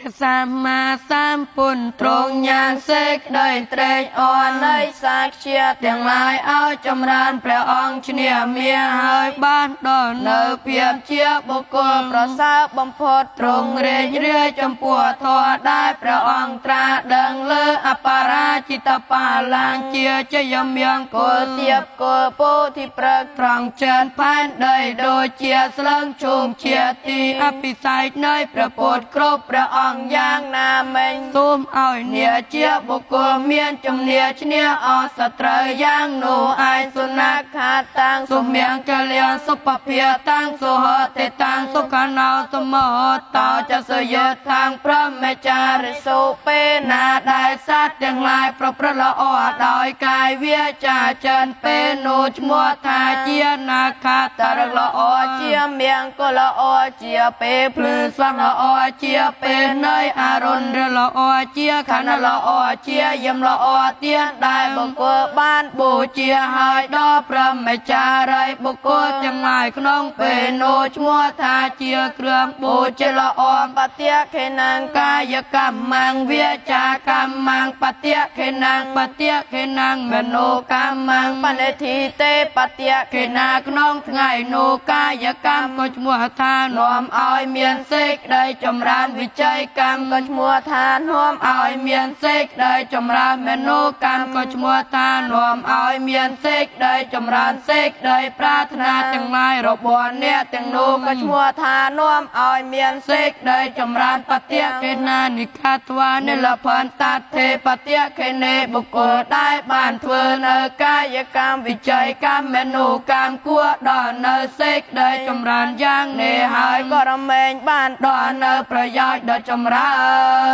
ព្រះសម្មាសម្ពុទ្ធទ្រង់ញ៉ាងសេចក្តីត្រេកអរ នៃសាខ្ជា ទាំងឡាយឲ្យចម្រើនព្រះអង្គឈ្នះមាហើយបានដល់នៅភាពជាបុគ្គល ប្រសើរបំផុត ទ្រង់រែករាយចំពោះធម៌ដែលព្រះអង្គត្រាស់ដឹងលើអបរាជិតបាឡាងជាជយមង្គ គោ ល ទៀបគោពោធិព្រឹក ត្រង់ចិនផែនដីដូចជាស្លឹងឈូងជាទីអភិសេកនៃព្រះពុទ្ធគ្រប់ព្រះអង្គយ៉ាង ណាមិញ សូមឲ្យអ្នកជាបុគ្គលមានជំនាឈ្នះអស់សត្រូវយ៉ាងនោះឯងសុណា ខាតាំង សុមៀងចលៀងសុពភាតាំងសុហតិតាំងសុខណោសមោតោចសយតាំងព្រមចារិ សុពេ ណាដែលសត្វទាំងឡាយប្រព្រឹត្តល្អដោយកាយវាចាចិនពេលនោះឈ្មោះថាជានាខាតរកល្អ ជាមង្គលល្អជាពេល ភ្លឺស្វាងល្អជាពេលនៃអរុណល្អជាខណ្ឌល្អជាយមល្អទៀនដែល បុគ្គលបាន បូជាហើយដល់ព្រមចារីបុគ្គលទាំងឡាយក្នុងពេលនោះឈ្មោះថាជាគ្រឿងបូជាល្អ បតិខេណង កាយកម្មងវាចាកម្មងបតិខេណងបតិខេណងមโนកម្មង បនិធិទេបតិ ខេណាក្នុងថ្ងៃនោះកាយកម្មក៏ឈ្មោះថានាំឲ្យមានសេចក្តីចម្រើនវិជ័យកម្ម ក៏ឈ្មោះថានាំ ឲ្យមានសេចក្តីចម្រើនមโนកម្មក៏ឈ្មោះថានាំឲ្យមានសេចក្តីចម្រើនសេចក្តីប្រាថ្នាទាំងឡាយរបស់អ្នកទាំងនោះ ក៏ឈ្មោះថានាំឲ្យមាន សេចក្តីចម្រើនបតិកេណានិខាត្វានិលផន្តទេបតិកេនេបុគ្គលដែលបានធ្វើនៅកាយកម្មវិច័យកម្មមโนកម្មគួរដល់នៅសេចក្តីចម្រើនយ៉ាងនេះហើយ ក៏រមែងបាន ដល់នៅប្រយោជន៍ដ៏ចម្រើ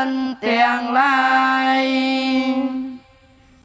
នទាំងឡាយ។